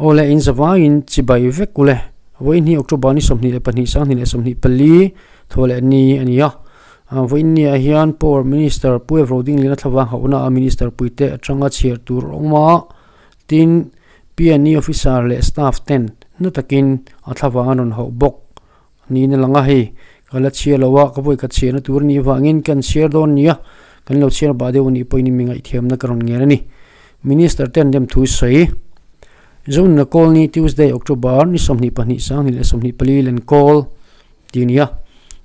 Awle in zavaiin chibai vek ule. Vawiin hi October ni 22 2024 thaw leh ni a ni a. Vawiin ni ah hian Power Minister Pu Evro Dinglina thlavang hauhna a Minister puite atanga chhiar tur a awm a. Tin, PNE Officer leh Staff ten na takin a thlavang an rawn hauh bawk niin a lang a. Hei ka la chhiar lo a, ka vawi ka chhiarna tur a nih avangin kan chhiar dawn nia, kan lo chhiar bah deuh a nih pawhin mi ngaihthiamna ka rawn ngen a ni. Minister ten dem thu sawi. Zonuna kawl ni Tuesday October ni 22 2024 len kawl ti nia.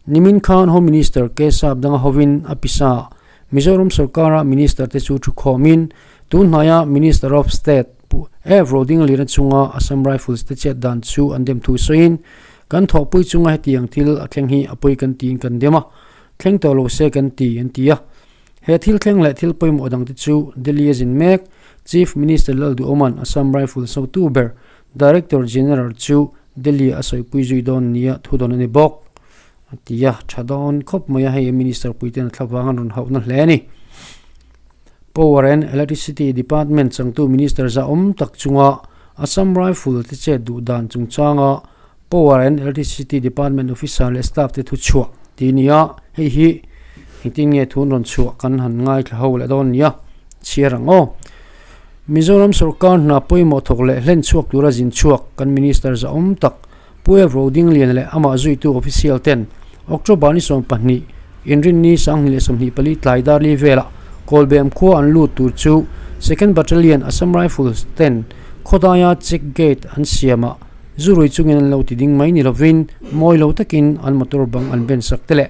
Nimin khan Home Minister K Sap danga hovin a pisa Mizoram sorkara Minister te chu thukhawmin tun hnaia Minister of State Pu F Rodingliana chunga Assam Rifles te chet dan chu an dem thu sawiin kan thawhpui chunga hetiang thil a thleng hi a pawi kan tiin kan dem a, thleng tawh lo se kan ti an ti a. He thil thleng leh thil pawimawh dang te chu Delhi a zin mek Chief Minister Lalduhoman Assam Rifles hotu ber Director General chu Delhi a sawipui zui dawn nia thu dawn a ni bawk. A ti a, tha dawn khawp mai a, hei Minister puiten a thlavang an rawn hauhna hle a ni. Power and Electricity Department changtu Minister zahawm tak chunga Assam Rifle te chet duh dan chungchanga Power and Electricity Department officer leh staff te thu chhuah tih a ni a, hei hi engtin nge thun rawn chhuah kan han ngaithla ho leh dawn nia, chhiar ang aw. Mizoram sorkar hna pawimawh thawk leh hlen chhuak tura zin chhuak kan Minister zahawm tak Pu Ev Rodingliana leh amah zuitu official ten October ni 12 inrinni 2024 tlai darli velah Kawlbem khua an lut tur chu Second Battalion Assam Rifles ten khawdaia check gate an siamah zurui chungin an lo ti ding mai ni lovin mawi lo takin an motor bang an ben sak te leh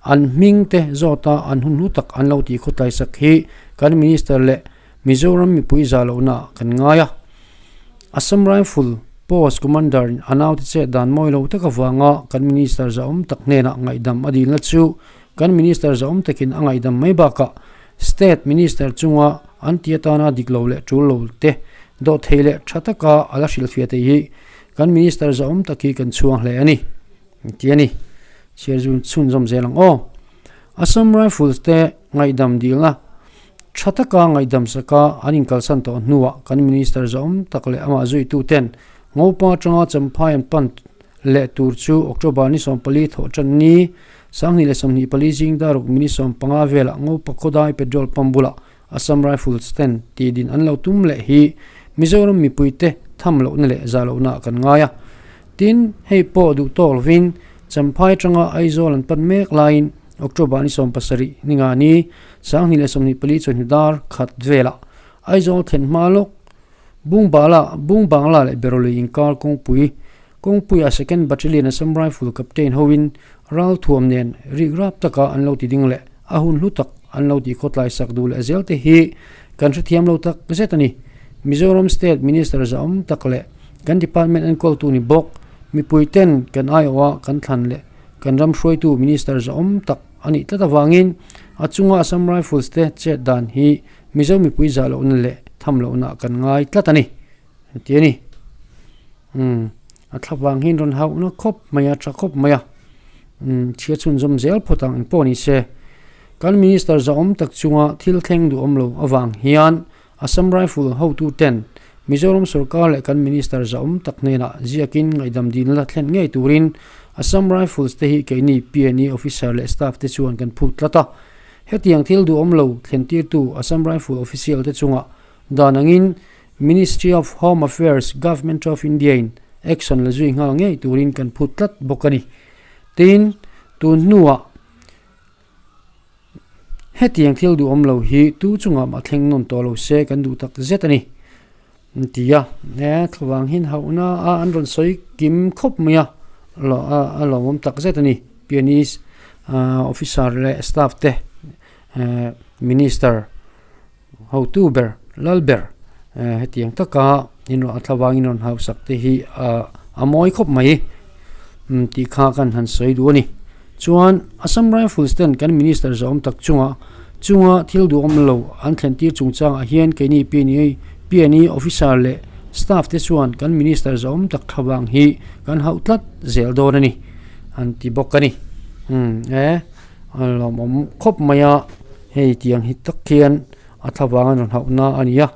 an hming te zawta an hun hlu tak an lo tih khawtlai sak hi kan Minister leh Mizoram mipui zah lohna kan ngai a. Assam Rifle Post Commander in a naute chet dan mawi lo tak avanga kan Minister zahawm tak hnenah ngaihdam a dilna chu kan Minister zahawm takin a ngaihdam mai bakah State Minister chunga an ti atana dik lo leh tul lo te dawhthei leh tha taka a la hrilhfiah thei hi kan Minister zahawm tak hi kan chhuang hle a ni ti a ni. Chhiar chhunzawm zel ang aw. Assam Rifles te ngaihdam dilna Tha taka ngaihdam saka an inkalsan tawh hnuah kan Minister zahawm tak leh amah zuituten Ngopa atanga Champhai an pan leh tur chu October ni 14 thawh tan ni 2024 zing daruk minute 15 velah Ngopa khawdai petrol pump bulah Assam Rifles ten tihdin an lo tum leh hi Mizoram mipuite tham lohna leh zah lohna ah kan ngai a. Tin, hei pawh duh tawk lovin Champhai atanga Aizawl an pan mek laiin October ni 17 ni nga ni 2024 chawhnu dar khat velah Aizawl thlen hma lawk Bungbala Bungbangla leh Beroli inkar kawngpui kawngpuiah Second Battalion Assam Rifle Captain hoin ralthuam nen rik rap taka an lo ti ding leh a hun hlu tak an lo tih khawtlai sak duh leh zel te hi kan hrethiam lo tak zet a ni. Mizoram State Minister zahawm tak leh kan department enkawltu ni bawk mipui ten kan aiawha kan thlan leh kan ram hruaitu Minister zahawm tak a nih tlat avangin a chunga Assam Rifles te chet dan hi Mizo mipui zah lohna leh tham lohna kan ngai tlat a ni an ti a ni. Umm a thlavang hi an rawn hauhna khawp mai a tha khawp mai a umm chhia chhunzawm zel phawt ang engpawh ni se kan Minister zahawm tak chunga thil thleng duhawm lo avang hian Assam Rifle hotu ten Mizoram sorkar leh kan Minister zahawm tak hnenah ziakin ngaihdam dilna la thlen ngei turin Assam Rifles te hi keini PNE officer leh staff te chuan kan phut tlat a. Hetiang thil duhawm lo thlentirtu Assam Rifle official te chungah dan angin Ministry of Home Affairs, Government of India in action la zui nghal ngei turin kan phut tlat bawk a ni. Tin, tun hnuah Hetiang thil duhawm lo hi tu chungah mah thleng nawn tawh lo se kan duh tak zet a ni. An ti a, he thlavang hin hauhna a an rawn sawi kim khawp mai a, a lawmawm tak zet a ni. Pianist officer leh staff te minister hotu ber lal ber hetiang taka a thlavang in rawn hausak te hi a mawi khawp mai tih kha kan han sawi duh a ni. Chuan Assam Rifles ten kan minister zawm tak chunga chunga thil duhawm lo an thlen tir chungchangah hian keini PNE officer leh staff te chuan kan minister zawm tak thlavang hi kan hauh tlat zel dawn a ni an ti bawk a ni. A lawmawm khawp mai a hei tiang hi tak hian a thlavang a rawn hauh na a ni a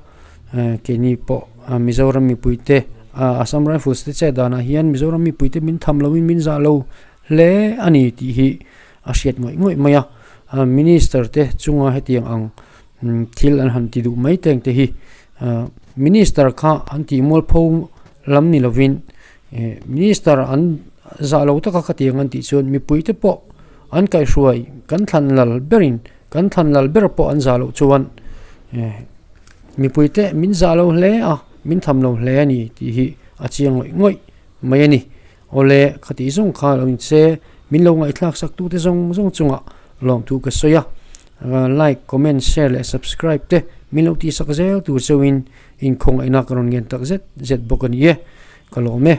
keini pawh Mizoram mipui te Assam Rifles te chet danah hian Mizoram mipuite min tham loin min zah lo hle a ni tih hi a hriat ngawih ngawih mai a. Minister te chunga hetiang ang thil an han ti duh mai teng te hi Minister kha an tih mualpho lam ni lovin Minister an zah lo taka khatiang an tih chuan mipuite pawh an kaihhruai kan thlan lal berin kan thlan lal ber pawh an zah loh chuan mipuite min zah lo hle a, min tham lo hle a ni tih hi a chiang ngawih ngawih mai a ni. Awle khatih zawng kha lo inche min lo ngaihthlak sak tute zawng zawng chungah lawmthu ka sawi a, like, comment, share leh subscribe te min lo tihsak zel tur chauhin inkhawngaihna ka rawn ngen tak zet zet bawk a ni e. Ka lawm e.